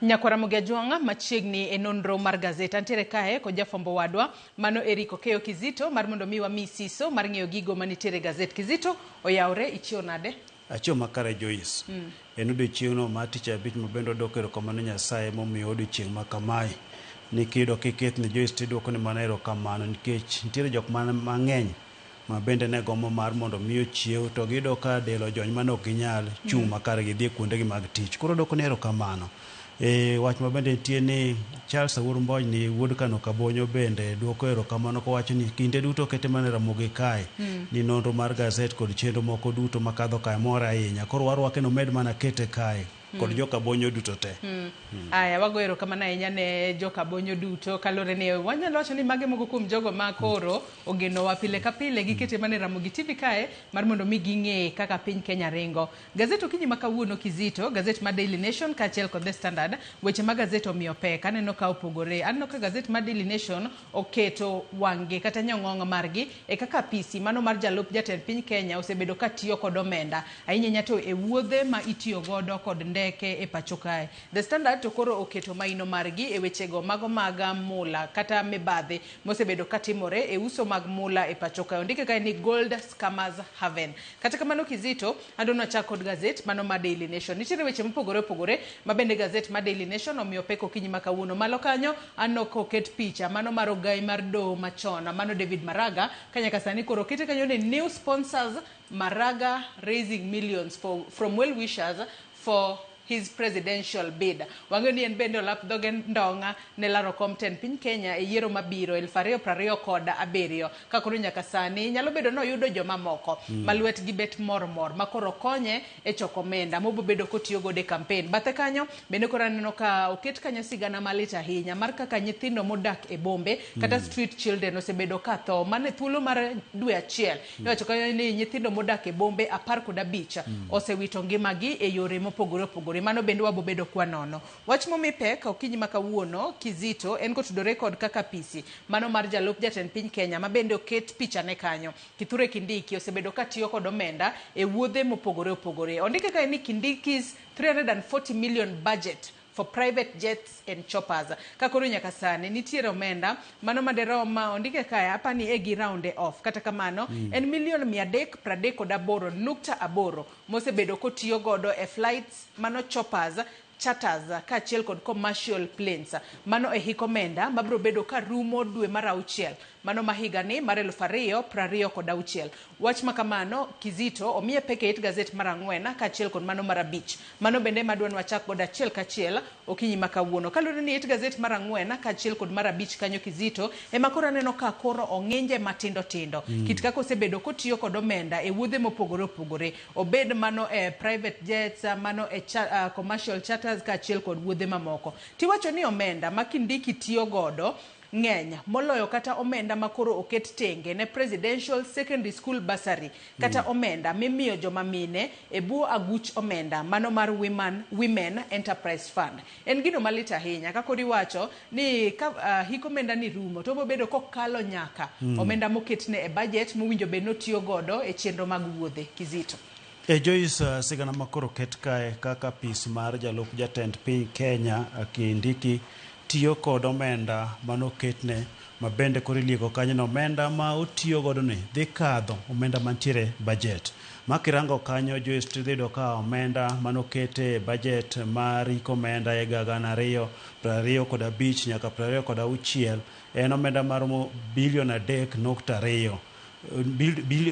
Nyakwar Ramogi Ajwang' machiegni e nonro mar gazet. Antiere kae kod jafwambo wadwa mano Eric Okeyo Kizito mar mondo mi wami siso mar ng'eyo gigo manitiere e gazet. Kizito, oyawre, ichiew nade? Achiew makare Joyce. En odiochieng'no mar tich abich ma bende wadwoko erokamano Nyasaye momiyo odiochieng' ma kamae. Ni kiyudo kikethni Joyce tidwoko ni mana erokamano nikech nitiere jok man mang'eny ma bende ne gombo mar mondo mi ochiew to giyudo ka del ojony mane ok ginyal chung' makare gidhi e kuondegi mag tich. Koro adwoko ni erokamano. E, wach ma bende nitie ni Charles Awuor Mbojni wuod Kano Kabonyo bende dwoko erokamano kowacho ni kinde duto okete mana e Ramogi kae ni nonro mar gazet kod chenro moko duto makadho kae more ahinya. Koro warwake ni omed mana kete kae kod joka Bonyo duto te. Aya, wago erokamano ahinya ne joka Bonyo duto kaluwore ni wanyalo wacho ni mage moko kuom jogo ma koro ogenowa pile ka pile gikete mana e Ramogi TV kae mar mondo mi ging'e kaka piny Kenya ringo. Gazet okinyi ma kawuono Kizito, gazet mar Daily Nation kaachiel kod The Standard, weche ma gazet omiyo pek aneno ka opogore. Aneno ka gazet mar Daily Nation oketo wang'gi kata nyong'ong' margi e kaka apisi mano mar jalup jatend piny Kenya osebedo ka tiyo kod omenda ahinya ahinya to e wuodhe ma itiyo godo kod ndeke e pacho kae. The Standard to koro oketo maino margi e wechego mago mag mula kata mibadhi mosebedo katimore e uso mag mula e pacho kae. Ondike kae ni Gold Scammers Haven. Kata kamano Kizito, ando nwachak kod gazet mano mar Daily Nation. Nitiere weche mopogore opogore ma bende gazet mar Daily Nation omiyo pek okinyi ma kawuono. Malo kanyo aneno ka oket picha mano mar ogai mar doho machon mano David Maraga ka nyaka sani koro okete kanyo ni new sponsors Maraga raising millions for, from well wishers for his presidential bid. Wang'eyo ni en bende olap dhoge ndong'a ne laro kom tend piny Kenya e yiero mabiro 2027. Ka koro nyaka sani nyalo bedo ni oyudo joma moko ma lwetgi bet mor mor ma koro konye e choko omenda mobo bedo kotiyo godo e campaign. Bathe kanyo bende koro aneno ka oket kanyo sigana malit ahinya mar kaka nyithindo modak e bombe kata street children osebedo ka tho mana e thuolo mar dwe achiel. Iwacho kanyo ni nyithindo modak e bombe 15 osewito ngimagi e yore mopogore opogore. Mano bende wabo bedo kwanono. Wach momi pek okinyi ma kawuono Kizito en kotudore kod kaka apisi mano mar jalup jatend piny Kenya ma bende oket pichane kanyo Kithure Kindiki osebedo ka tiyo kod omenda e wuodhe mopogore opogore. Ondike kae ni Kindiki's 340 million budget for private jets and choppers. Ka koro nyaka sani nitiere omenda mano maderom ondike kae apani e gi round off. Kata kamano en milion 338.8 mosebedo kotiyo godo e flights mano choppers charters kaachiel kod commercial planes. Mano e hik omenda mabiro bedo ka rumo dwe mar auchiel mano ma higani mar 2026. Wach ma kamano Kizito omiye pek e it gazet mar ang'wen kaachiel kod mano mar abich. Mano bende ema dwa ni wachak godo achiel kachiel okinyi ma kawuono. Kaluwore ni it gazet mar ang'wen kaachiel kod mar abich kanyo Kizito ema koro aneno ka koro ong'inje matindo tindo. Kit kaka osebedo kotiyo kod omenda e wuodhe mopogore opogore. Obed mano e private jets, mano e commercial charters kaachiel kod wuodhe mamoko. Tiwacho ni omenda ma Kindiki tiyo godo ng'eny moloyo kata omenda ma koro oket tenge ne Presidential Secondary School Bursary kata omenda mimiyo joma mine e bwo aguch omenda mano mar Women Enterprise Fund. En gino malit ahinya ka koro iwacho ni ka hik omenda ni rumo to obobedo kokalo nyaka omenda moketne e budget mowinjo bed notiyo godo e chenro mag wuodhe. Kizito. E Joyce, sigana ma koro oket kae kaka apis mar jalup jatend piny Kenya Kindiki tiyo kod omenda manoketne ma bende koro ilieko kanyo ni omenda ma otiyo godo ni dhi kadho omenda mantiere budget. Ma kirango kanyo Joyce tidhi yudo ka omenda manokete e budget mar hik omenda higa 2025 nyaka 26 en omenda maromo bilion 3.2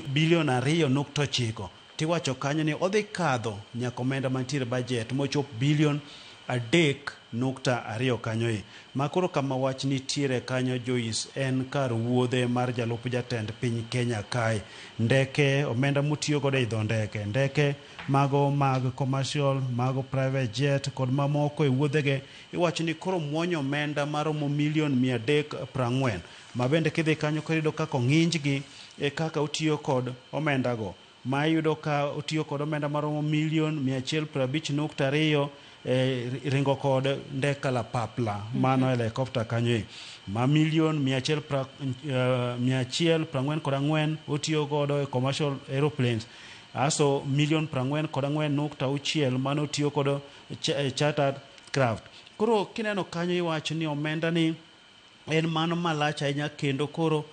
bilion 2.9. Tiwacho kanyo ni odhi kadho nyaka omenda mantiere budget mochop bilion 3.2 kanyo e. Ma koro kama wach nitiere kanyo Joyce en kar wuodhe mar jalup jatend piny Kenya kae. Ndeke, omenda motiyo godo e idho ndeke, ndeke mago mag commercial, mago private jet kod mamoko e wuodhege iwacho ni koro muonyo omenda maromo milion 340. Ma bende kidhi kanyo koro iyudo kaka ong'injgi e kaka otiyo kod omenda go. Ma iyudo ka otiyo kod omenda maromo milion 150.2 e ringo kod ndek kalapapla mano helicopter kanyo e. Ma milion 144 otiyo godo e commercial aeroplanes. Aso milion 44.6 mano otiyo godo chartered craft. Koro kineno kanyo iwacho ni omenda ni en mano malach ahinya kendo koro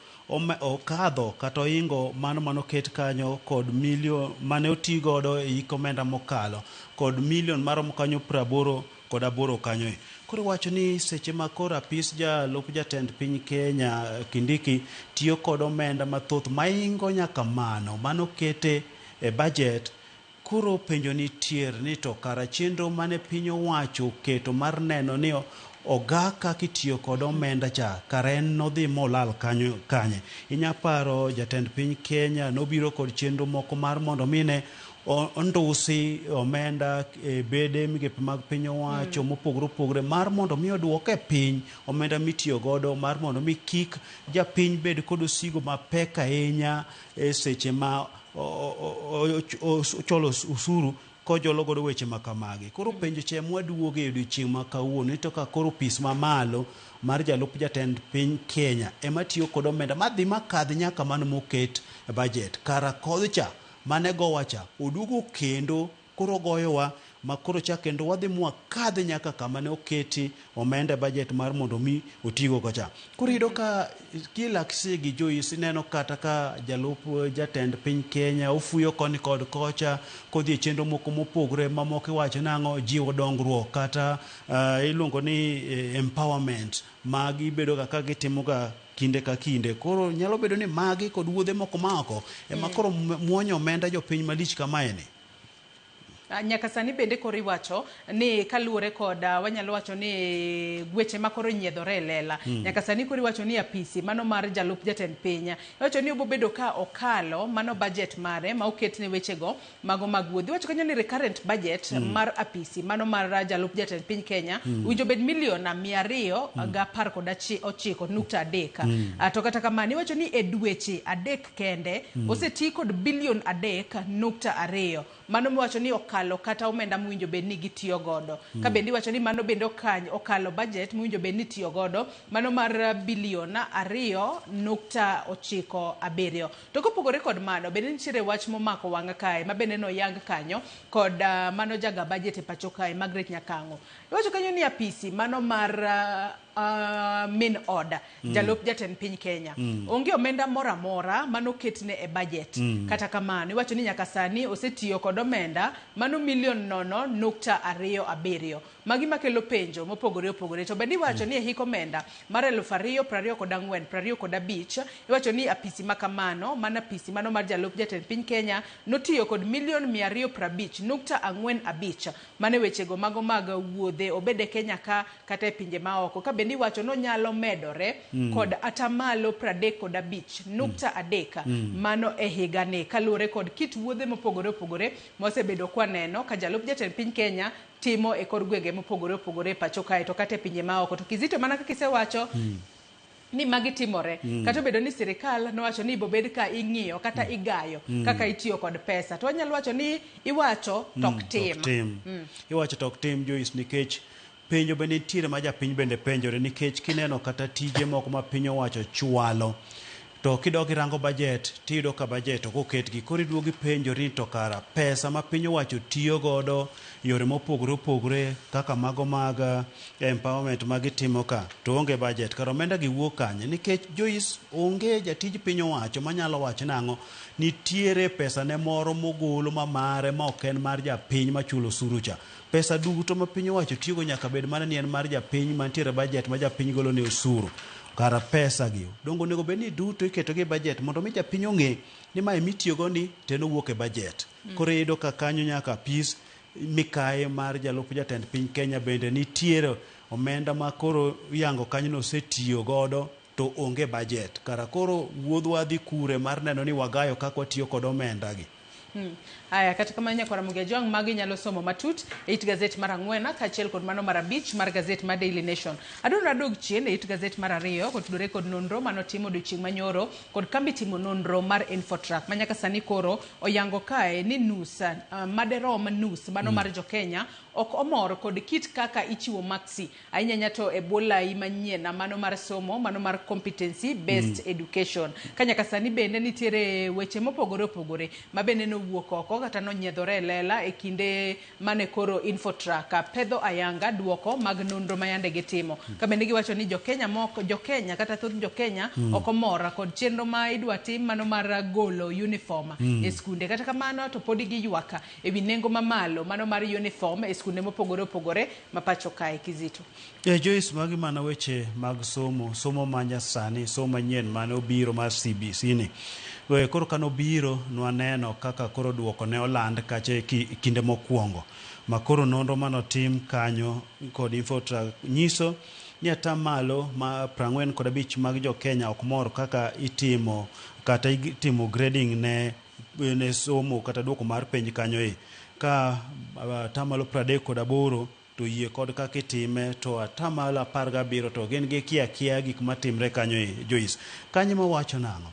okadho kata oingo mano manoket kanyo kod milion mane oti godo e hik omenda mokalo kod milion maromo kanyo 88 kanyo. Koro iwacho ni seche ma koro apis jalup jatend piny Kenya Kindiki tiyo kod omenda mathoth maingo nyaka mano manokete e budget. Koro penjo nitie ni to kara chenro mane piny owacho oketo mar neno ni oga kaka itiyo kod omenda cha kara en nodhi molal kanyo kanye. Inya paro jatend piny Kenya nobiro kod chenro moko mar mondo mine ondusi omenda e bede migepe mag piny owacho mopogore opogore mar mondo mi oduoke piny omenda mitiyo godo mar mondo mi kik japiny bed kod osigo mapek ahinya e seche ma ocholo usuru kojolo godo weche ma kamagi. Koro penjo che mwaduoge e odiochieng' ma kawuono ni to ka koro opis mamalo mar jalup jatend piny Kenya ema tiyo kod omenda madhi makadh nyaka mano moket e budget. Kara kodh cha mane gowa cha oduogo kendo koro goyowa ma koro cha kendo wadhi mwakadh nyaka kama ne oketi omenda e budget mar mondo mi otigo kocha. Koro iyudo ka kilakse gi Joyce ineno kata ka jalup jatend piny Kenya ofuyo koni kod kocha kodhi e chenro moko mopogore mamoko iwacho nang'o jiwo dongruok kata iluongo ni empowerment magi bedo ga ka gitimo ga kinde ka kinde. Koro nyalo bedo ni magi kod wuodhe moko maoko ema koro muonyo omenda jopiny malich kamaeni. Nyaka sani bende koro iwacho ni kaluwore kod wanyalo wacho ni weche ma koro nyiedhore e lela. Nyaka sani koro iwacho ni apisi mano mar jalup jatend piny iwacho ni obobedo ka okalo mano budget mare ma oketne wechego mago mag wuodh. Iwacho kanyo ni recurrent budget mar apisi mano mar jalup jatend piny Kenya owinjo bed milion 219.3. To kata kamano iwacho ni e dweche 3 kende oseti kod bilion 3.2. Mano miwacho ni okalo kata omenda mowinjo bed ni gitiyo godo. Ka bende iwacho ni mano bende okalo budget mowinjo bed ni itiyo godo mano mar bilion 2.97. To kopogore kod mano bende nitiere wach momako wang'a kae ma bende noyang kanyo kod mano jaga budget e pacho kae Margaret Nyakang'o. Iwacho kanyo ni apisi mano mar min oda jalup jatend piny Kenya onge omenda moro amora manoketne e budget. Kata kamano iwacho ni nyaka sani osetiyo kod omenda mano milion 0.27. Magi makelo penjo mopogore opogore. To bende iwacho ni e hik omenda mar 2024 25 iwacho ni apisi makamano mana apisi mano mar jalup jatend piny Kenya notiyo kod milion 250.45 mane wechego mago mag wuodhe obede Kenya ka kata e pinje maoko. Ka bende iwacho nonyalo medore kod atamalo 35.3 mano e higani kaluwore kod kit wuodhe mopogore opogore mosebedo kwaneno ka jalup jatend piny Kenya timo e kor gwenge mopogore opogore e pacho kae to kata e pinje maoko. To Kizito mana kaka isewacho ni magi timore kata obedo ni sirikal nowacho ni bobed ka ing'iyo kata igayo kaka itiyo kod pesa to wanyalo wacho ni iwacho tok tim. Iwacho tok tim Joyce nikech penjo bende nitiere ma japiny bende penjore nikech kineno kata tije moko ma piny owacho chwalo to kidok irango budget tiyudo ka budget ok oketgi. Koro iduogo ipenjori to kara pesa ma piny owacho tiyo godo yore mopogore opogore kaka mago mag empowerment magitimo ka to onge budget kara omenda gi wuok kanye? Nikech Joyce onge jatij piny owacho manyalo wacho nang'o nitiere pesa ne moro mogolo ma mare ma ok en mar japiny machulo osuru cha. Pesa duto ma piny owacho tiyogo nyaka bed mana ni en mar japiny mantiere budget ma japiny golo ne osuru. Kara pesa gi dongo onego bed ni duto iketo gi e budget mondo mi japiny ong'e ni mae mitiyogo ni to en owuok e budget. Koro iyudo ka kanyo nyaka apis mikaye mar jalup jatend piny Kenya bende nitiere omenda ma koro iyango kanyo nosetiyo godo to onge budget. Kara koro wuodhwa dhi kure mar neno ni wagayo kaka watiyo kod omenda gi. Aya, kata kamano nyakwara Ramogi Ajwang' magi nyalo somo matut e it gazet mar 4 kaachiel kod mano mar 5 mar gazet mar Daily Nation. Adwaro adog chien e it gazet mar 2 kotudore kod nonro manotimo odiochieng' manyoro kod kambi timo nonro mar Infotrack ma nyaka sani koro oyango kae ni nus maderom nus mano mar jo Kenya ok omor kod kit kaka ichiwo maksi ahinya ahinya to e bwo lai manyien mano mar somo mano mar competency based education. Ka nyaka sani bende nitiere weche mopogore opogore ma bende nowuok oko kata nonyiedhore e lela e kinde mane koro Infotrack pedho ayanga duoko mag nonro ma yande gitimo. Ka bende giwacho ni jokenya moko, jokenya kata thoth jokenya ok omor kod chenro ma idwa tim mano mar golo uniform e skunde. Kata kamano to podi giywak e wi nengo mamalo mano mar uniform e skunde mopogore opogore ma pacho kae. Kizito. Joyce, magi mana weche mag somo, somo ma nyasani, somo manyien mane obiro mar CBC ni. Koro kanobiro nwaneno kaka koro duoko ne oland kacha e kinde mokwongo. Ma koro nonro manotim kanyo kod Infotrack nyiso ni atamalo ma 45 mag jo-Kenya ok mor kaka itimo kata itimo grading ne somo kata duoko mar penj kanyo e. Ka atamalo 38 to yie kod kaka itime, to atamalo 17 to gin gi kia kia gik matimre kanyo e. Joyce, kanyo mawacho nang'o?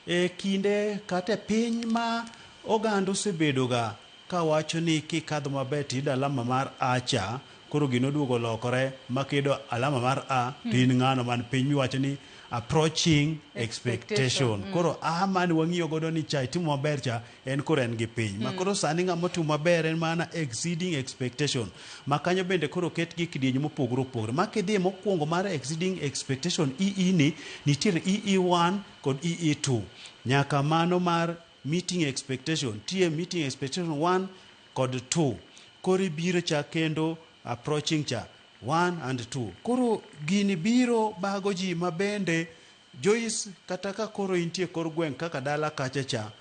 E kinde kata e piny ma oganda osebedoga kawacho ni kikadho maber tiyudo alama mar A cha, koro gino oduogo lokore ma kiyudo alama mar A to in ng'ano man piny miwacho ni approaching expectation. Koro A mane wang'iyo godo ni cha itimo maber cha, en koro en gi piny. Ma koro sani ng'ama otimo maber en mana exceeding expectation. Ma kanyo bende koro ket gi kidienje mopogore opogore. Ma kidhi mokwongo mar exceeding expectation EE ni, nitiere EE1 kod EE2. Nyaka mano mar meeting expectation, nitie meeting expectation 1 kod 2. Koro ibiro cha kendo approaching cha 1 and 2. Koro gini biro bago ji ma bende Joyce, kata ka koro intie kor gweng' kaka dala kacha cha,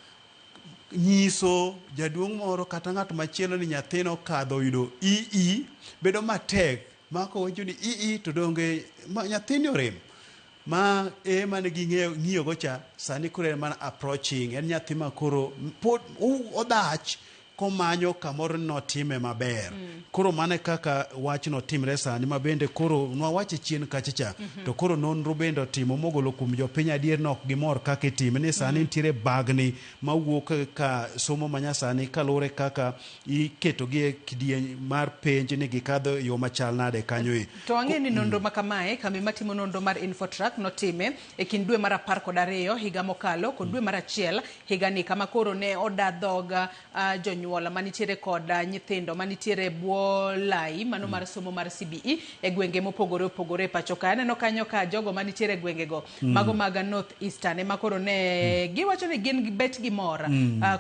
nyiso jaduong' moro kata ng'at machielo ni nyathino okadho oyudo EE bedo matek ma kowacho ni EE to donge nyathini orem ma e mane ging'eyo ng'iyo go cha, sani koro en mana approaching, en nyathi ma koro pod odhach komanyo kamoro notime maber. Koro mano e kaka wachno timre sani, ma bende koro nwawache chien kacha cha, to koro nonro bende otimo mogolo kuom jopiny adier ni ok gimor kaka itime ni sani nitiere bagni mawuok ka somo manyasani kaluwore kaka iketogi e kidieny mar penj ni gikadho e yo machal nade kanyo e. To wang'eyo ni nonro ma kamae, kambi matimo nonro mar Infotrack notime e kind dwe mar 12 higa mokalo kod dwe mar 1 higani, kama koro ne oda dhog jonyuol manitiere kod nyithindo manitiere e bwo lai mano mar somo mar CBE e gwenge mopogore opogore e pacho ka. Aneno kanyo ka jogo manitiere e gwengego mago mag North Eastern ema koro ne giwacho ni gin bet gi mor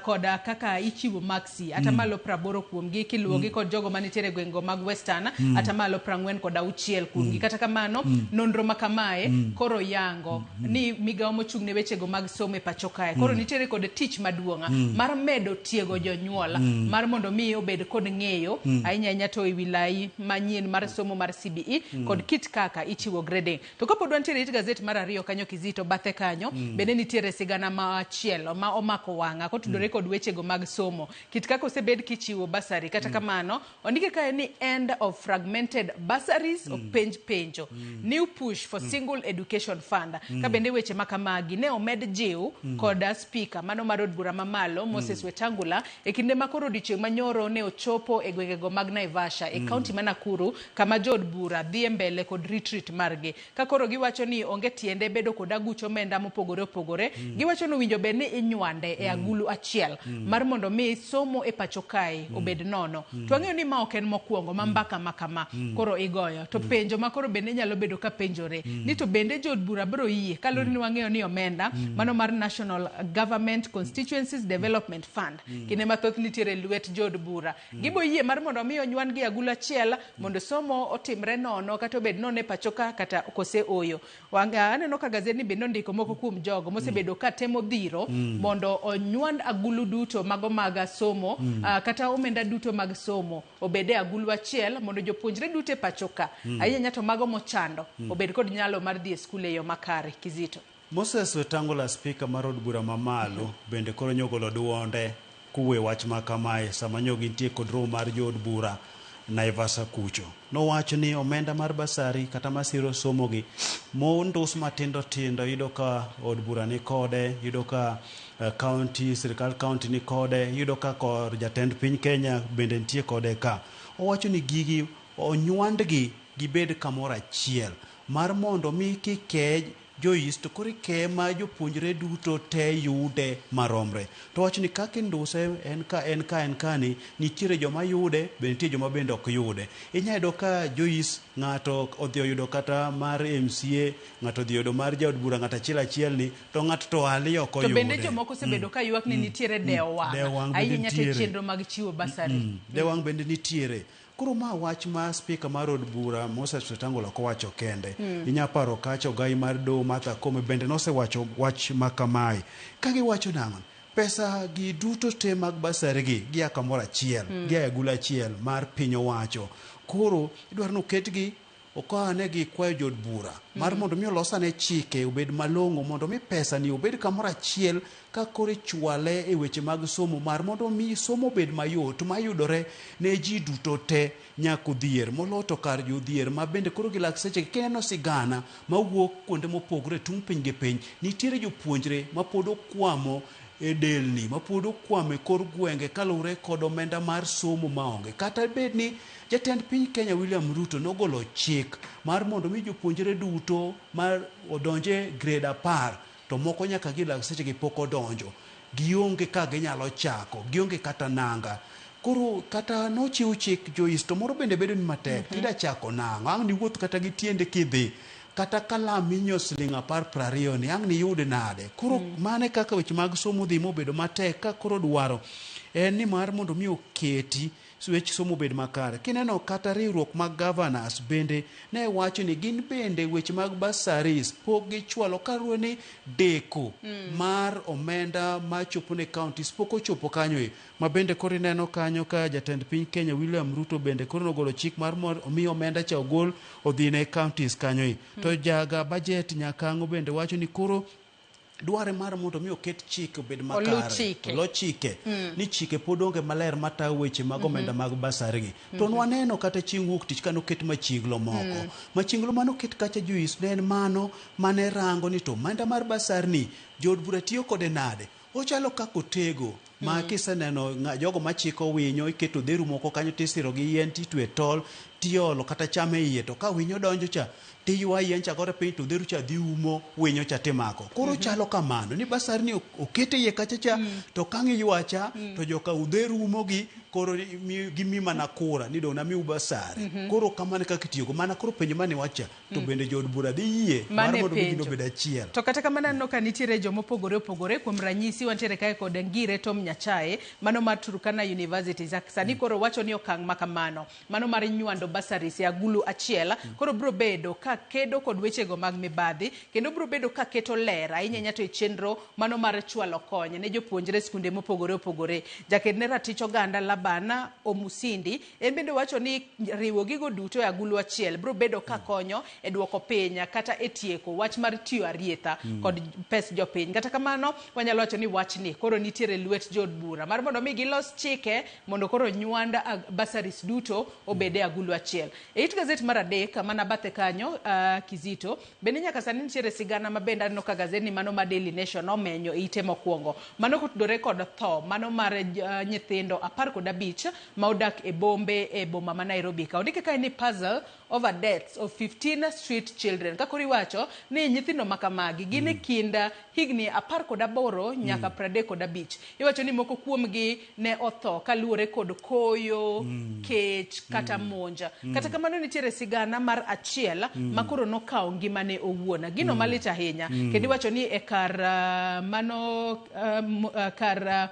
kod kaka ichiwo maksi atamalo 80 kuomgi, kiluwogi kod jogo manitiere e gwengego mag Western atamalo 46 kuomgi. Kata kamano nonro ma kamae koro yango ni migawo mochung' ne wechego mag somo e pacho kae koro nitiere kod tich maduong' mar medo tiego jonyuol mar mondo mi obed kod ng'eyo ahinya ahinya to e wi lai manyien mar somo mar CBE kod kit kaka ichiwo grading. To kapod wantiere it gazet mar 2 kanyo Kizito, bathe kanyo bende nitiere sigana machielo ma omako wang'a kotudore kod wechego mag somo, kit kaka osebed kichiwo bursary. Kata kamano ondike kae ni end of fragmented bursaries, openj penjo new push for single education fund. Ka bende weche ma kamagi ne omed jiw kod speaker mano mar od bura mamalo Moses Wetangula e kinde ma koro odiochieng' manyoro ne ochopo e gwengego mag Naivasha e kaunti ma Nakuru, kama jood bura dhi mbele kod retreat margi. Ka koro giwacho ni onge tiende bedo kod aguch omenda mopogore opogore, giwacho ni owinjo bed ni inywande e agulu achiel mar mondo mi somo e pacho kae obed nono. To wang'eyo ni ma ok en mokwongo ma mbaka ma kama koro igoyo. To penjo ma koro bende nyalo bedo ka penjore ni to bende jood bura biro yie, kaluwore ni wang'eyo ni omenda mano mar National Government Constituencies Development Fund kinde mathoth nitiere lwet jood bura. Gibo yie mar mondo mi onywan gi agulu achiel mondo somo otimre nono kata obed nono e pacho ka kata kose oyo. Aneno ka gazetni bende ondiko moko kuom jogo mosebedo ka temo dhiro mondo onywand agulu duto mago mag somo kata omenda duto mag somo obed e agulu achiel mondo jopuonjre duto e pacho ka ahinya to mago mochando obed kod nyalo mar dhi e skul e yo makare. Kizito. Moses Wetangula, speaker mar od bura mamalo, bende koro nyogolo duonde kuwe wach ma kamae sama nyo gintie kod romo mar jood bura Naivasha kucho. Nowacho ni omenda mar basari kata masiro somo gi mondus matindo tindo yudo ka od bura ni kode, yudo ka county, sirikal county ni kode, yudo ka kor jatend piny Kenya bende nitie kode ka. Owacho ni gigi onywandgi gibed kamoro achiel mar mondo mi kike Joyce to koro ikeye ma jopuonjre duto te yude maromre. To wach ni kaka induse en ka en ka en ka ni nitiere joma yude be nitie joma bende ok yude. Inya yudo ka Joyce ng'ato odhi oyudo kata mar MCA, ng'ato odhi oyudo mar jaod bura ng'ato achiel achiel ni to ng'ato to ali ok To bende oyude. jomoko osebedo ka ywak ni nitiere dewo wang' Dewo wang' bende ahinya to e nitiere. chenro mag chiwo basari. Dewo wang' bende nitiere. Koro ma wach ma spika mar od bura Moses Wetangula ok owacho kende. Inya paro kacha ogai mar doho Martha Koome bende nosewacho wach ma kamae. Ka giwacho nang'o? Pesa gi duto te mag basari gi gia kamoro achiel, gia e agulu achiel mar piny owacho. Koro idwaro ni oketgi okawane gi kwayo jood bura mar mondo mi olos ane chike obed malong'o mondo mi pesa ni obed kamoro achiel ka koro ichwale e weche mag somo mar mondo mi somo obed mayot mayudore ne ji duto te nyaka odhier moloyo to kar jodhier ma bende koro gi lak seche kineno sigana mawuok kuonde mopogore e tung' piny gi piny nitiere jopuonjre ma pod okwamo e delni ma pod okwamo e kor gwenge kaluwore kod omenda mar somo maonge kata bed ni jatend piny Kenya William Ruto nogolo chik mar mondo mi jopuonjre duto mar odonje grade 10 to moko nyaka gi lak seche gi pok odonjo gionge ka ginyalo chako gionge kata nanga koro kata nochiw chik Joyce to moro bende bedo ni matek tida chako nang'o ang' niwuoth kata gi tiende kidhi kata kalam minyiewo siling 10 20 ni ang' niyud nade koro mane kaka weche mag somo dhi mobedo matek ka koro dwaro en ni mar mondo mi oketi wech somo obed makare. Kineno kata riwruok mag governors bende ne wacho ni gin bende weche mag bursaries pok gichwalo kaluwore ni deko mar omenda machopo ne counties pok ochopo kanyo e. Ma bende koro ineno kanyo ka jatend piny Kenya William Ruto bende koro nogolo chik mar mondo omi omenda cha ogol odhi ne counties kanyo e. To jaga budget Nyakang'o bende wacho ni koro dware mar mondo mi oket chike obed makare chike. olo chike ni chike pod onge maler matayo weche mag omenda mag basari gi to nwaneno kata chieng' wuok tich kanoket machinglo moko machinglo manoket kacha Joyce ne en mano mane rango ni to omenda mar basari ni jood bura tiyo kode nade ochalo kaka otego ma kiseneno jogo machiko winyo iketo odheru moko kanyo tisiro gi yien titwe tol tiolo kata cham e iye to ka winyo donjo cha tiywa yien cha gore piny to odheru cha dhi umo winyo cha timako koro chalo kamano ni basari ni okete iye kacha cha to kang' iywa cha to joka odheru umogi koro gimi mana kura ni dong' namiu basari koro kamano e kaka itiyogo mana koro penjo mane wacha to bende jood bura dhi yie mar Mane mondo mi gino penjo. obed achiel. To kata kamano aneno ka nitiere jomopogore opogore kuom ranyisi wantiere kae kod Ngire Tom Nyachae mano mar Turkana University sani koro wacho ni okang' ma kamano mano mar nywando bursaries e agulu achiel koro biro bedo ka kedo kod wechego mag mibadhi kendo biro bedo ka keto ler ahinya ahinya to e chenro mano mar chwalo kony ne jopuonjre skunde mopogore opogore. Jaked ne ratich oganda Laban Omusindi en bende wacho ni riwo gigo duto e agulu achiel biro bedo ka konyo e duoko piny kata e tieko wach mar tiyo arietha kod pes jopiny. Kata kamano wanyalo wacho ni wachni koro nitiere lwet jood bura mar mondo mi gilos chike mondo koro nywand bursaries duto obed e agulu achiel. E it gazet mar adek mana bathe kanyo Kizito bende nyaka sani nitiere sigana ma bende aneno ka gazetni mano ma Daily Nation omenyo e ite mokwongo mano kotudore kod tho mano mar nyithindo 15 ma odak e bombe e boma ma Nairobi ka. Ondike kae ni puzzle over deaths of 15 street children. Ka koro iwacho ni nyithindo ma kamagi gin e kind higni 18 nyaka 35. Iwacho ni moko kuomgi ne otho kaluwore kod koyo, kech kata monja. Kata kamano nitiere sigana mar achiel ma koro nokawo ngimane owuon. Gino malit ahinya. Kendo iwacho ni e kar mano kar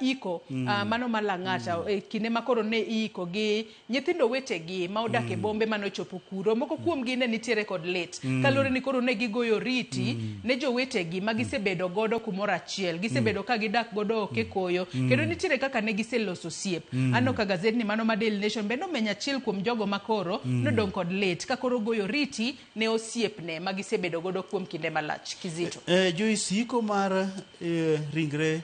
iko mano mar Lang'ata e kinde ma koro ne iiko gi nyithindo wetegi ma odak e bombe manochopo kuro moko kuomgi ne nitiere kod lit kaluwore ni koro ne gigoyo riti ne jowetegi ma gisebedo godo kumoro achiel gisebedo ka gidak godo ok e koyo kendo nitiere kaka ne giseloso osiep. Aneno ka gazetni mano ma Daily Nation bende omenyo achiel kuom jogo ma koro nodong' kod lit ka koro goyo riti ne osiepne ma gisebedo godo kuom kinde malach. Kizito. Joyce, iko mar ringre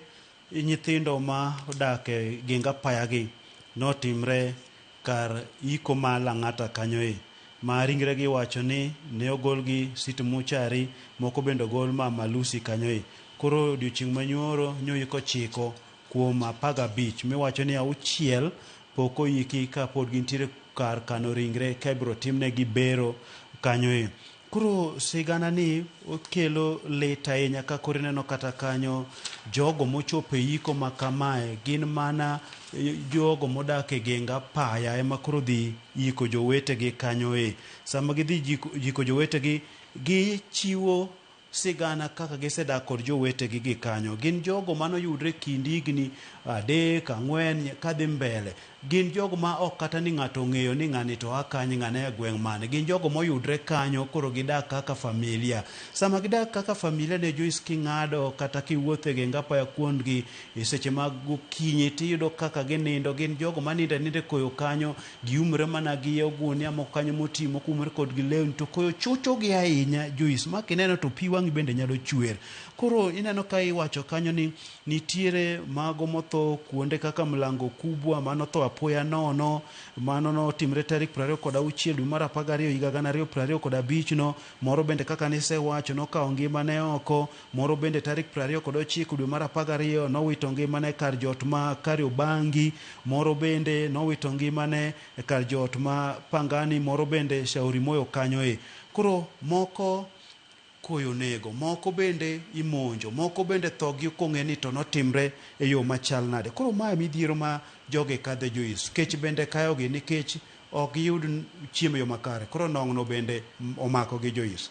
nyithindo ma odak e geng apaya gi notimre kar iko ma Lang'ata kanyo e ma ringre gi wacho ni ne ogol gi City Mortuary moko bende ogol Mama Lucy kanyo e. Koro odiochieng' manyoro nyoiko 9 kuom 15 miwacho ni 6 pok oyiki ka pod gintiere kar kano ringre ka ibiro timnegi bero kanyo e. Koro sigana ni okelo lit ahinya ka koro ineno kata kanyo jogo mochopo e yiko ma kamae gin mana jogo modak e geng apaya ema koro dhi yiko jowetegi kanyo e. Sama gidhi yiko jowetegi, gichiwo sigana kaka gisedak kod jowetegi gi kanyo. Gin jogo manoyudre kind higni 3, 4 kadhi mbele. Gin jogo ma ok kata ni ng'ato ong'eyo ni ng'ani to a kanye, ng'ane e gweng' mane. Gin jogo moyudre kanyo koro gidak kaka familia. Sama gidak kaka familia ne Joyce king'ado kata kiwuotho e geng apaya kuondgi e seche mag gokinyi tiyudo kaka ginindo. Gin jogo manindo aninda e koyo kanyo, giumre mana gi ogunia moko kanyo moti, moko umre kodgi lewni to koyo chochogi ahinya Joyce, ma kineno to pi wang'i bende nyalo chwer. Koro ineno ka iwacho kanyo ni nitiere mago motho kuonde kaka Mlango Kubwa manotho apoya nono, mano notimre tarik 26 dwe mar 12 higa 2025 no, moro bende kaka nisewacho nokawo ngimane oko, moro bende tarik 29 dwe mar 12 nowito ngimane kar jot ma Kariobangi, moro bende nowito ngimane kar jot ma Pangani, moro bende Shauri Moyo kanyo e. Koro moko koyo nego, moko bende imonjo, moko bende thogi ok ong'e ni to notimre e yo machal nade. Koro mae midhiero ma jogi kadhe Joyce. Kech bende kayogi nikech ok giyud chiemo e yo makare. Koro nong'no bende omako gi Joyce.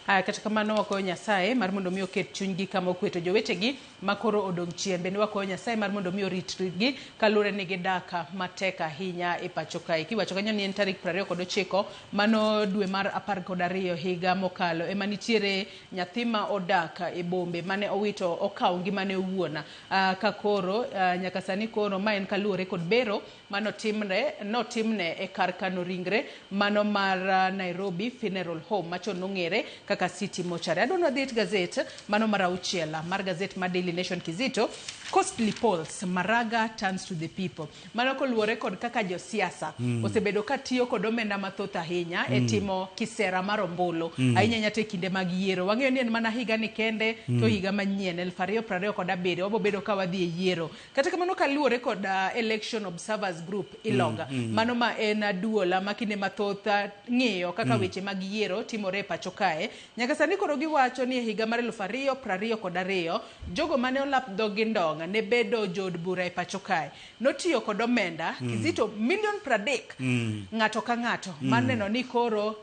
Kata kamano wakwayo Nyasaye mar mondo mi oket chunygi kama okwe, to jowetegi ma koro odong' chien bende wakwayo Nyasaye mar mondo mi oritgi kaluwore ni gidak matek ahinya e pacho kae. Kiwacho kanyo ni en tarik 29 mano dwe mar 12 higa mokalo ema nitiere nyathi ma odak e bombe mane owito okawo ngimane owuon. Ka koro nyaka sani koro ma en kaluwore kod bero manotimne e kar kano ringre mano mar Nairobi Funeral Home machon nong'ere kaka City Mortuary. Adwa ni wadhi e gazet mano mar 6 mar gazet mar Daily Nation Kizito. Costly polls, Maraga turns to the people. Mano koluwore kod kaka josiasa osebedo ka tiyo kod omenda mathoth ahinya e timo kisera mar ombulu. Ahinya ahinya to e kinde mag yiero. Wang'eyo ni en mana higa ni kende to higa manyien 2027 wabo bedo ka wadhi e yiero. Kata kamano kaluwore kod Election Observers Group ILOG, mano ma en duola ma kinde mathoth ng'iyo kaka weche mag yiero timore e pacho kae. Nyaka sani koro giwacho ni e higa mar 2022 jogo mane olap dhogi ndong' ne bedo jood bura e pacho kae notiyo kod omenda Kizito milion 30 ng'ato ka ng'ato mar neno ni koro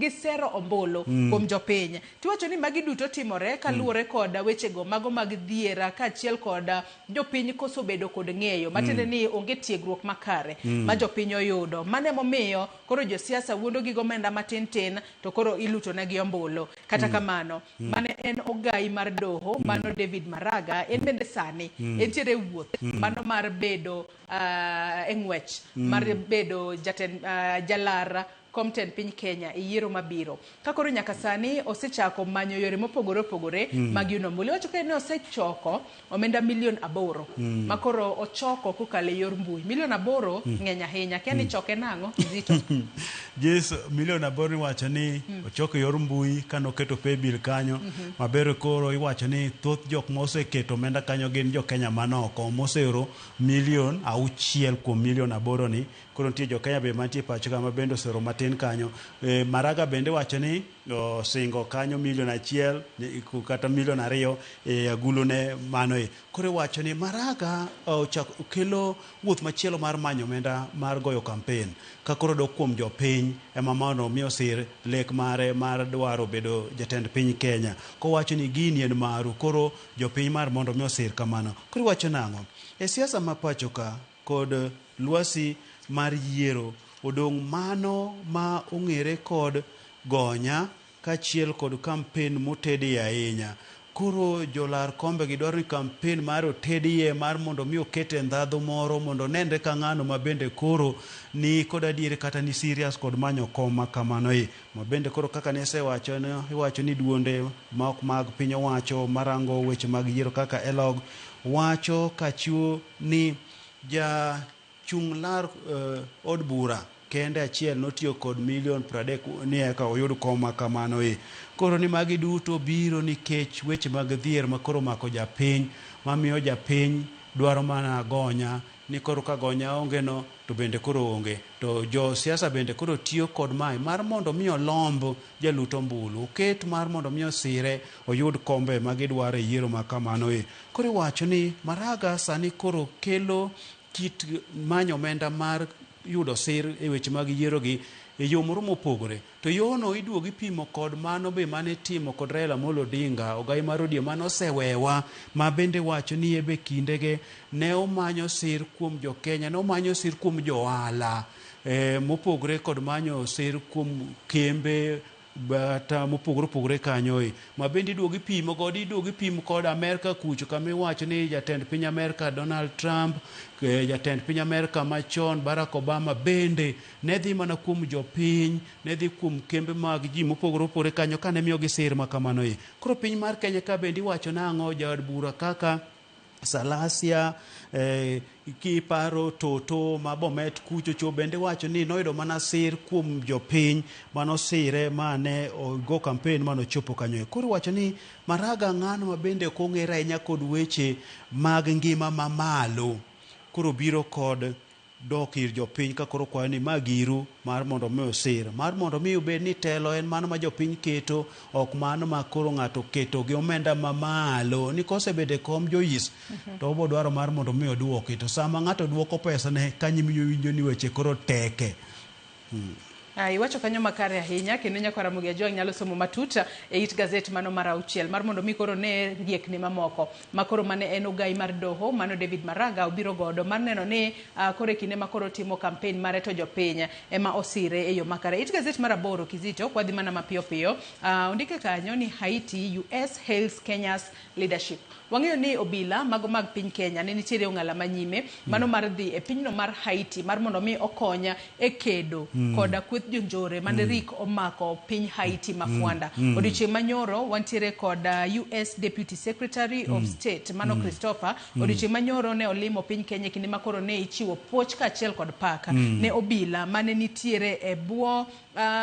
gisero ombulu kuom jopiny. Tiwacho ni magi duto timore kaluwore kod wechego mago mag dhiera kaachiel kod jopiny koso bedo kod ng'eyo matiende ni onge tiegruok makare ma jopiny oyudo. Mano emomiyo koro josiasa wuondo gi omenda matin tin to koro iluto negi ombulu. Kata kamano mane en ogai mar doho mano David Maraga en bende sani entiere wuoth mano mar bedo e ng'wech mar bedo jatend jalar kom tend piny Kenya e yiero mabiro. Ka koro nyaka sani osechako manyo yore mopogore opogore mag yudo ombulu. Iwacho ka ni osechoko omenda milion 8 ma koro ochoko kokalo e yor mbui. Milion 8 ng'eny ahinya. Kia ni choke nang'o Kizito? Yes, milion 8 iwacho ni ochoko e yor mbui kanoketo paybill kanyo. Maber koro iwacho ni thoth jok moseketo omenda kanyo gin jo Kenya manoko moseoro milion 6 kuom milion 8 ni. Koro nitie jo Kenya be mantie pacho ka ma bende oseoro matin kanyo. Maraga bende wacho ni osingo kanyo milion 1 kata milion 2 e agulu ne mano e. Koro iwacho ni Maraga ochako kelo wuoth machielo mar manyo omenda mar goyo campaign. Ka koro dok kuom jopiny ema mondo mi osir lek mare mar dwaro bedo jatend piny Kenya. Kowacho ni gini en maru, koro jopiny mar mondo mi osir kamano. Koro iwacho nang'o? E siasa ma pacho ka kod lwasi mar yiero odong' mano ma ong'ere kod gonya kaachiel kod campaign motedie ahinya. Koro jolar kombe gi dwaro ni campaign mar otedie mar mondo mi okete ndhadhu moro mondo nenre ka ng'ano ma bende koro ni kod adieri kata ni serious kod manyo kom ma kamano e. Ma bende koro kaka nisewacho iwacho ni duonde ma ok mag piny owacho marango weche mag yiero kaka ELOG wacho kachiwo ni ja chung' lar od bura kende achiel notiyo kod milion 30 ni eka oyud kom ma kamano e. Koro ni magi duto biro nikech weche mag dhier ma koro omako japiny, mamiyo japiny dwaro mana gonya ni koro ka gonya onge no to bende koro onge. To jo siasa bende koro tiyo kod mae mar mondo mi olomb jalut ombulu, oket mar mondo mi osire oyud kombe ma gidwaro e yiero ma kamano e. Koro iwacho ni Maraga sani koro kelo kit manyo omenda mar yudo sir e weche mag yiero gi e yo moro mopogore. To yono iduogo ipimo kod mano be mane itimo kod Raila Amolo Odinga, ogai mar ODM mane osewewa, ma bende wacho ni ebe kindege ne omanyo sir kuom jo Kenya, ne omanyo sir kuom jo ohala, mopogore kod manyo sir kuom kembe bata mopogore opogore kanyo e. Ma bende iduogo ipimo godo, iduogo ipimo kod Amerka kucho, kama iwacho ni jatend piny Amerka Donald Trump, jatend piny Amerka machon Barack Obama bende ne dhi mana kuom jopiny, ne dhi kuom kembe mag ji mopogore opogore kanyo kane miyogi sir ma kamano e. Koro piny mar Kenya ka bende iwacho nang'o jaod bura kaka Salasia, kiparo Toto ma Bomet kucho cho bende wacho ni noyudo mana sir kuom jopiny manosire mane ogo campaign manochopo kanyo. Koro wacho ni Maraga ng'ano ma bende ok ong'ere ahinya kod weche mag ngima mamalo. Koro biro kod dok ir jopiny ka koro kwayo ni ma giru mar mondo mi osir, mar mondo mi obed ni telo en mano ma jopiny keto, ok mano ma koro ng'ato keto gi omenda mamalo ni kosebedo e kom Joyce to obo dwaro mar mondo mi oduoki, to sama ng'ato duoko pesa ne kanyo winjo ni weche koro teke. Iwacho kanyo makare ahinya kendo nyakwara Ramogi Ajwang' nyalo somo matut e it gazet mano mar 6 mar mondo mi koro ne riekni mamoko ma koro mane en ogai mar doho mano David Maraga obiro godo mar neno ni koro e kinde ma koro timo campaign mare to jopiny ema osire e yo makare. It gazet mar 8 Kizito kwadhi mana mapiyo piyo, ondike kanyo ni Haiti US hails Kenya's leadership. Wang'eyo ni obila mago mag piny Kenya ne nitiere ong'ala manyime mano mar dhi e pinyno mar Haiti mar mondo mi okonya e kedo koda kweth jonjore mane rik omako piny Haiti mafuanda. Odiochieng' manyoro wantiere kod US Deputy Secretary of State mano Christopher. Odiochieng' manyoro ne olimo piny Kenya kinde ma koro ne ichiwo puoch kaachiel kod pak ne obila mane nitiere e bwo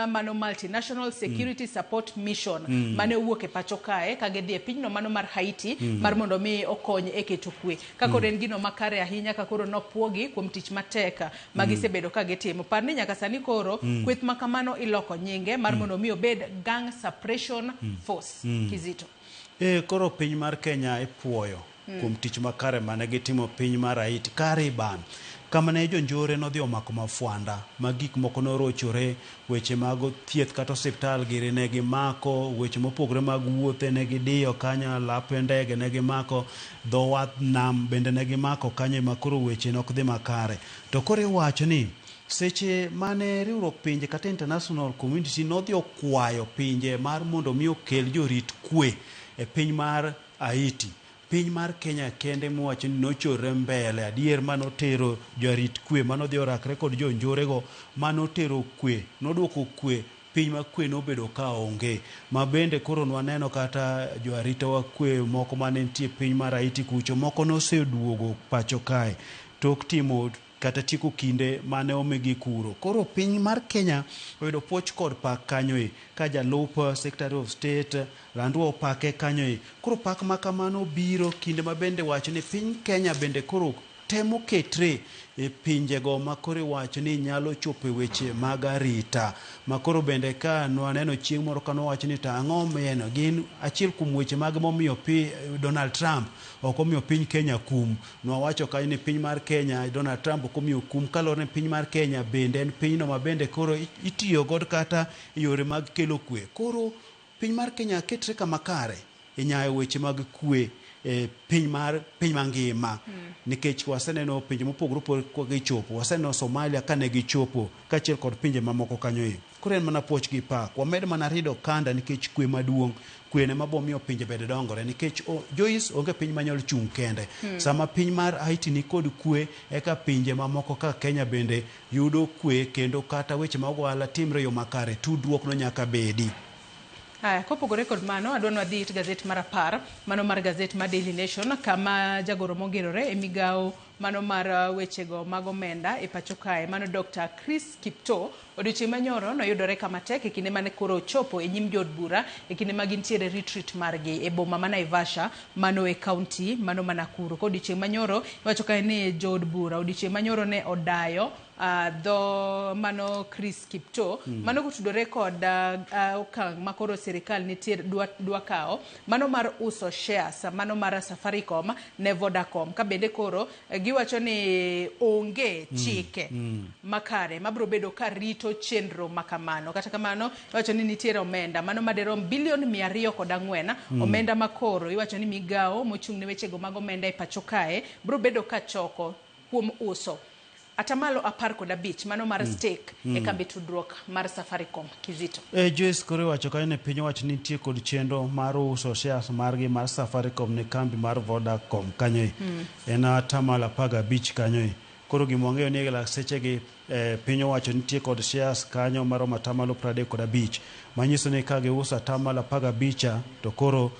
mano Multinational Security Support Mission mane owuok e pacho kae ka gidhi e pinyno mano mar Haiti mar mondo mi okony e keto kwe. Ka koro en gino makare ahinya ka koro nopuogi kuom tich matek ma gisebedo ka gitimo. Par ni nyaka sani koro kweth ma kamano iloko nyinge mar mondo mi obed Gang Suppression Force. Kizito. Koro piny mar Kenya ipuoyo kuom tich makare mane gitimo piny mar Haiti Kariban. Kama ne jonjore nodhi omako mafuanda ma gik moko norochore, weche mag thieth kata osiptal giri ne gimako, weche mopogore mag wuothe ne gidiyo kanyo, lap ndege ne gimako, dho wath nam bende ne gimako kanyo ma koro weche nok dhi makare. To koro iwacho ni seche mane riwruok pinje kata international community nodhi okwayo pinje mar mondo mi okel jorit kwe e piny mar Haiti, piny mar Kenya kende mowacho ni nochorre mbele adier manotero jorit kwe manodhi orakre kod jonjorego manotero kwe, noduoko kwe piny ma kwe nobedo ka onge. Ma bende koro nwaneno kata joarita wa kwe moko mane nitie piny mar Haiti kucho moko noseduogo pacho kae tok timo kata tieko kinde mane omigi kuro. Koro piny mar Kenya oyudo puoch kod pak kanyo e ka jalup Secretary of State Landwa opake kanyo e. Koro pak ma kamano biro kinde ma bende wacho ni piny Kenya bende koro temo ketre e pinjego ma koro iwacho ni nyalo chopo e weche mag arita. Ma koro bende ka nwaneno chieng' moro ka nowacho ni to ang'o mieno gin achiel kuom weche mag momiyo Donald Trump ok omiyo piny Kenya kum. Nwawacho kanyo ni piny mar Kenya Donald Trump ok omiyo kum kaluwore ni piny mar Kenya bende en pinyno ma bende koro itiyo godo kata e yore mag kelo kwe. Koro piny mar Kenya ketre kama kare e nyayo weche mag kwe e piny mar piny mangima. Nikech waseneno pinje mopogore opogore ka gichopo, waseneno Somalia kane gichopo kaachiel kod pinje mamoko kanyo e. Koro en mana puoch gi pak. Wamed mana rido okanda nikech kwe maduong'. Kwe ne mabo miyo pinje bende dongore nikech Joyce onge piny manyalo chung' kende. Sama piny mar Haiti ni kod kwe eka pinje mamoko kaka Kenya bende yudo kwe kendo kata weche mag ohala timre e yo makare. Tudruok no nyaka bedi. Haya, kopogore kod mano, adwa ni wadhi it gazet mar 10, mano mar gazet mar Daily Nation, kama jagoro mongerore e migawo mano mar wechego mag omenda e pacho kae, mano Dr. Chris Kiptoo, odiochieng' manyoro noyudore kama tek e kinde mane koro ochopo e nyim jood bura e kinde ma gintiere retreat margi e boma ma Naivasha, mano e county mano ma Nakuru. Ka odiochieng' manyoro, iwacho kae ni jood bura odiochieng' manyoro ne odayo dho mano Chris Kiptoo, mano kotudore kod okang' ma koro sirikal nitie dwa kawo mano mar uso shares mano mar Safaricom ne Vodacom, ka bende koro giwacho ni onge chike makare mabiro bedo ka rito chenro makamano. Kata kamano, iwacho ni nitiere omenda mano maderom bilion 204, omenda makoro iwacho ni migawo mochung' ne wechego mag omenda e pacho kae biro bedo ka choko kuom uso 15% mano mar stake e kambi tudruok mar Safaricom. Kizito. Joyce, koro iwacho kanyo ni piny owacho nitie kod chenro mar uso shares margi mar Safaricom ne kambi mar Vodacom kanyo. En 15% kanyo. Koro gima wang'eyo ni e sechegi piny owacho nitie kod shares kanyo maromo 35%, manyiso ni ka giuso 15% to koro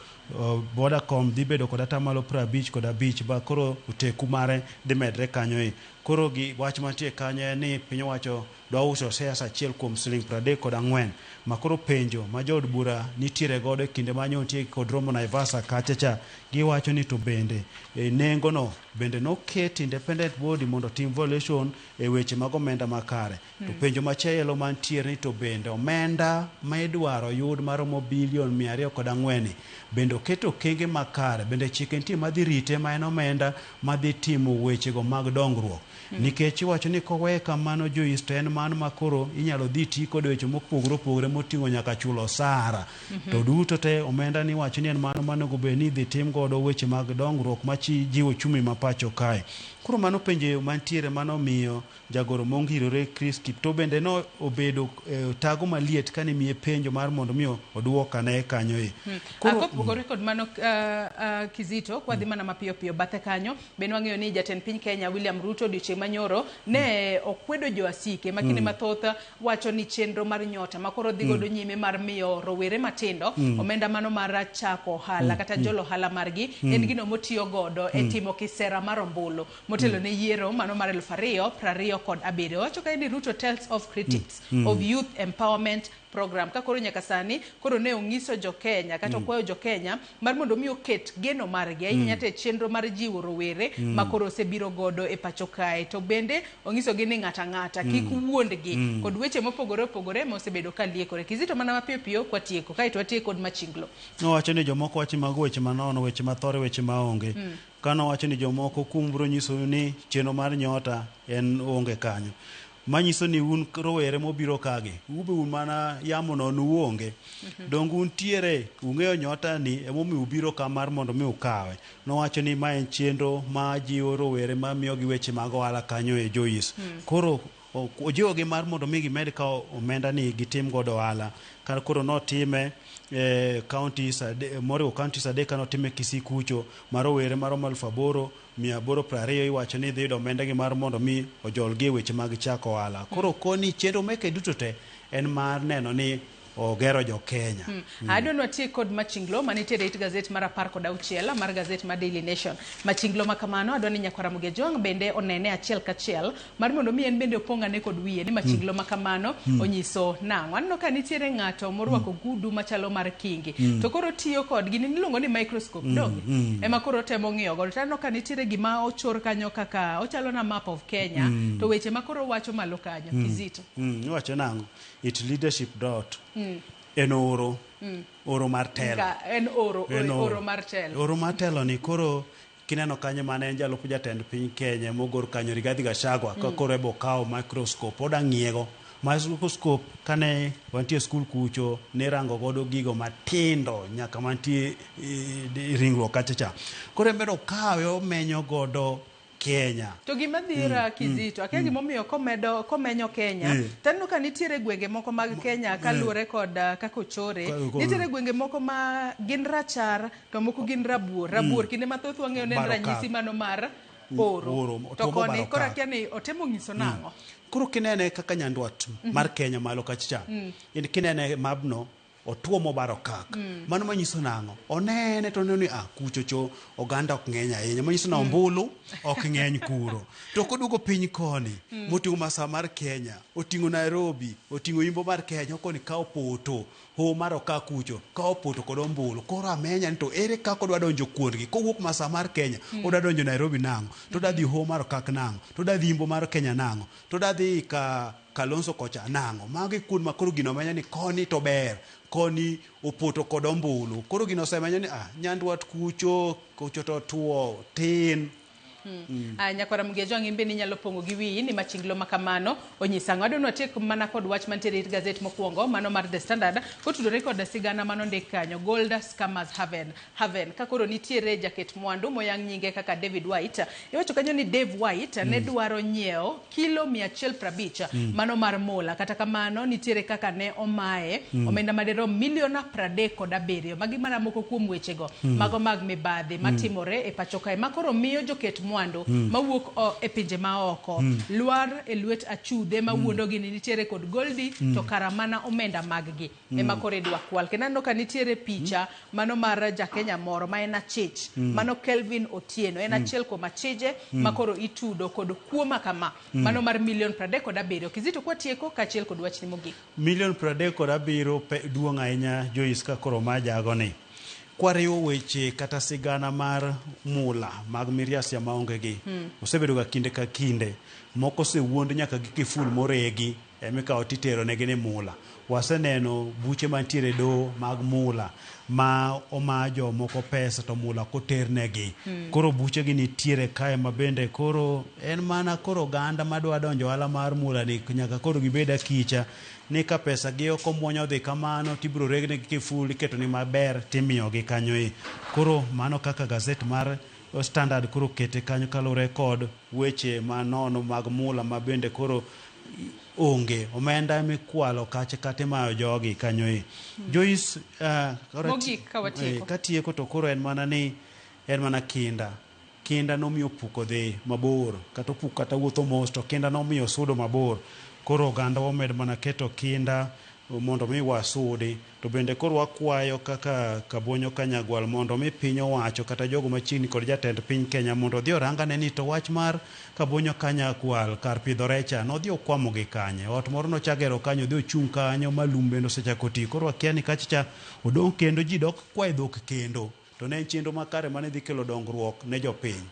Vodacom dhi bedo kod 55.5%, ba koro oteku mare dhi medre kanyo. Koro gi wach mantie kanyo en ni piny owacho dwa uso shares achiel kuom siling 34, ma koro penjo ma jood bura nitiere godo e kinde ma nyotie kod romo Naivasha kacha cha, giwacho ni to bende nengo no bende noket independent body mondo otim valuation e weche mag omenda makare. To penjo machielo mantiere ni to bende omenda ma idwaro yud maromo bilion 204 bende oket okenge makare, bende chike nitie madhi rite ma en omenda madhi timo wechego mag dongruok. Nikech iwacho ni koweye kamano, Joyce, to en mano ma koro inyalo dhi ti kod weche mopogore opogore moting'o nyaka chulo osara. To duto te omenda ni iwacho ni en mano monego bed ni idhi tim godo weche mag dongruok majiwo uchumi ma pacho kae. Koro mano penjo mantiere mano miyo jagoro mongirore Chris Kiptoo bende no obedo tago maliet kane miye penjo mar mondo mi oduok ane kanyo e. Koro kopogore kod mano, Kizito, kwadhi mana mapiyo piyo bathe kanyo, bende wang'eyo ni jatend piny Kenya William Ruto odiochieng' manyoro ne okwedo joasike ma kinde mathoth wacho ni chenro mar nyota ma koro dhi godo nyime mar miyo rowere matindo omenda mano mar chako ohala kata jolo ohala margi en gino motiyo godo e timo kisera mar ombulu motelo ne yiero mano mar 2027. Wacho kae ni Ruto tells of critics of youth empowerment program, ka koro nyaka sani koro ne onyiso jo Kenya kata okwayo jo Kenya mar mondo mi oket geno margi ahinya te chenro mar jiwo rowere ma koro osebiro godo e pacho kae, to bende onyisogi ni ng'ata ng'ata kik wuondgi kod weche mopogore opogore ma osebedo ka liekore. Kizito, mana mapiyo piyo kwatieko kaeto watieko kod machinglo. Nowacho ni jomoko wacho mago weche manono, weche mathore, weche maonge. Kanowacho ni jomoko kuom biro nyisou ni chenro mar nyota en onge kanyo. Manyiso ni un rowere mobiro kagi, ube un mana yamo nono uonge. Donge untiere, ung'eyo nyota ni emomiyo ubiro ka mar mondo mi ukawe. Nowacho ni ma en chenro ma jiwo rowere ma miyogi weche mag ohala kanyo e Joyce. Koro ojiwogi mar mondo mi gimed kawo omenda ni gitim godo ohala. Kar koro notime counties moriwo counties adek, kanotime Kisii kucho ma rowere maromo 8,820 iwacho ni dhi yudo omenda gi mar mondo mi ojolgi e weche mag chako ohala. Koro koni chenro meke duto te en mar neno ni ogero jo Kenya. Adwa ni watiek kod machinglo manitiere it gazet mar 16 mar gazet mar Daily Nation. Machinglo ma kamano adwa ni nyakwara Ramogi Ajwang' bende onene achiel kachiel mar mondo mi en bende opong' ane kod wiye ni machinglo ma kamano onyiso nang'o. Aneno ka nitiere ng'ato morwako gudu machalo mar kingi to koro tiyo kod gini miluongo ni microscope, donge ema koro temo ng'iyo godo. To aneno ka nitiere gima ochor kanyo kaka ochalo na map of Kenya, to weche ma koro wacho malo kanyo, Kizito. Iwacho nang'o? It leadership dot. En oro. Oro mar telo. En oro, En oro mar telo. Oro mar telo ni koro kineno kanyo mane en jalup jatend piny Kenya mogor kanyo Rigathi Gachagua ka koro ebo kawo microscope oda ng'iego. Microscope kane wantie skul kucho nirango godo gigo matindo nyaka mantie ringruok kacha cha. Koro en bende okawe omenyo godo Kenya. To gima dhira, Kizito, akia gimomiyo komedo komenyo Kenya, taneno ka nitiere gwenge moko mag Kenya kaluwore kod kaka ochore, nitiere gwenge moko ma gin rachar to moko gin rabuor. Rabuor kinde mathoth wang'eyo ne en ranyisi mano mar oro. To koni koro akia ni otemo nyiso nang'o. Koro kinene kaka nyandwat mar Kenya malo kacha cha, in kinene mabno Otuo mobaro kak. Mano manyiso nang'o? Onene to oneno ni ah, kucho cho oganda ok ng'eny ahinya. Manyiso na ombulu ok ng'eny kuro. To koduogo piny koni, moting'o masawa mar Kenya, oting'o Nairobi, oting'o imbo mar Kenya, okoni ka opoto, hoho mar okak kucho, ka opoto kod ombulu. Koro amenya ni to ere kaka odwa donjo kuondgi? Kowuok masawa mar Kenya, odwa donjo Nairobi nang'o? To odwa dhi hoho mar okak nang'o? To odwa dhi imbo mar Kenya nang'o? To odwa dhi ka Kalonzo kocha nang'o? Mago e kuond ma koro gino menyo ni koni to ber, koni opoto kod ombulu. Koro gino osemenyo ni ah, Nyandwat kucho, kucho to otuo, tin. Ah, nyakwara Mugejo ang'e bende inyalo pong'o gi wiyi ni machinglo ma kamano onyisa ang'o. Adwa ni watiek mana kod wach mantiere it gazet mokwongo mano mar The Standard kotudore kod sigana manondik kanyo Gold Scammers Haven. Haven ka koro nitiere jaket mwandu moyang nyinge kaka David White. Iwacho kanyo ni Dave White ne dwaro nyiewo kilo 150 mano mar mula. Kata kamano nitiere kaka ne omaye omenda madirom milion 37. Magi mana moko kuom wechego mago mag mibadhi matimore e pacho kae ma koro miyo joket mwandu mawuok e pinje maoko lwar e lwet achudhe mawuondogi ni nitiere kod goldi to kara mana omenda mag gi ema koro idwa kwal. Kendo aneno ka nitiere picha mano mar jakenya moro ma en achich mano Kelvin Otieno en achiel kuom achije ma koro itudo kod kuo ma kama mano mar milion 37. Kizito kwatieko kaachiel kod wachni mogik. Milion 37 duong' ahinya Joyce ka koro ma jagoni. Kwariwo weche kata sigana mar mula mag miriasia maonge gi, osebedo ga kinde ka kinde. Moko osewuond nyaka gi kiful moregi emikawo titero negi ni mula. Waseneno buche mantiere e doho mag mula ma oma jomoko pesa to mula ok oternegi. Koro buche gi nitiere kae ma bende koro en mana koro oganda madwa donjo ohala mar mula ni nyaka koro gibed akicha ni ka pesa gi ok omuony odhi kamano tibiro regnegi kiful iketo ni maber timiyogi kanyo e. Koro mano kaka gazet mar Standard koro kete kanyo kaluwore kod weche manono mag mula ma bende koro onge omenda mikwalo kacha kata imayo jogi kanyo e. Joyce, koro Mogik ka watieko. Katieko to koro en mana ni en mana kinda. Kinda nomiyo opuk odhi mabor kata opuk kata wuotho mos to kinda nomiyo osudo mabor. Koro oganda wamed mana keto kinda mondo mi wasudi. To bende koro wakwayo kaka Kabonyo Kanyagwal mondo mi piny owacho kata jogo machiegni kod jatend piny Kenya mondo odhi orangane ni to wach mar Kabonyo Kanyagwal kar pidho recha nodhi okwamo gi kanye. Ot moro nochagero kanyo odhi ochung' kanyo ma lum bende osechako ti. Koro wakia ni kacha cha odong' kendo ji dok kwaye dhok kendo. To ne en chenro makare mane dhi kelo dongruok ne jopiny.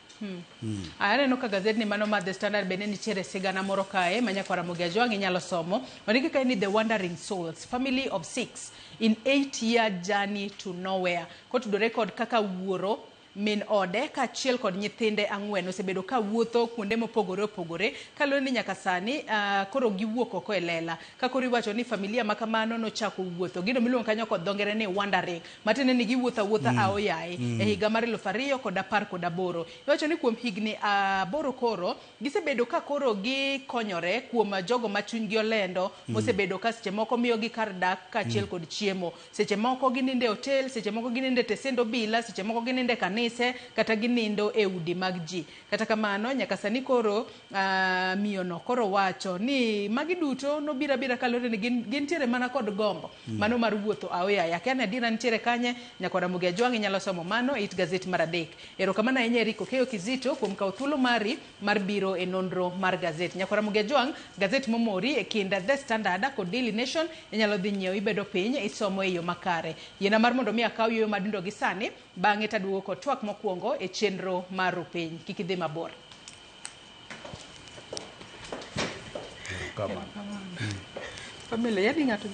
Aneno ka gazet ni mano mar The Standard bende nitiere sigana moro kae ma nyakwara Ramogi Ajwang' inyalo somo. Ondiki kae ni The Wandering Souls, family of 6 in 8-year journey to nowhere. Kotudore kod kaka wuoro min ode kaachiel kod nyithinde 4 osebedo ka wuotho kuonde mopogore opogore kaluwore ni nyaka sani koro giwuok oko e lela. Ka koro iwacho ni familia ma kamano nochako wuotho, gino miluongo kanyo kod dho ngere ni wandering, matiende ni giwuotho awuotha aoyaye e higa mar 2018. Iwacho ni kuom higni 8 koro gisebedo ka koro gikonyore kuom jogo ma chunygi olendo mosebedo ka seche moko miyogi kar dak kaachiel kod chiemo. Seche moko ginindo e hotel, seche moko ginindo e tesend obila, seche moko ginindo e kanise kata ginindo e udi mag ji. Kata kamano nyaka sani koro miyono koro wacho ni magi duto nobiro abira kaluwore ni gintiere mana kod gombo mano mar wuotho aoyaye. Akia ni adiera nitiere kanye, nyakwara Ramogi Ajwang' inyalo somo mano e it gazet mar 3. Erokamano ahinya Eric Okeyo Kizito kuom kawo thuolo mari mar biro e nonro mar gazet. Nyakwara Ramogi Ajwang', gazet momori e kind The Standard kod Daily Nation inyalo dhi nyiewo ibedo piny isomo e yo makare. Yiena mar mondo mi akaw yueyo madundo gi sani, bang'e taduogo kod twak mokwongo e chenro mar Rupiny. Kik idhi mabor. Pamela, yani ng'ato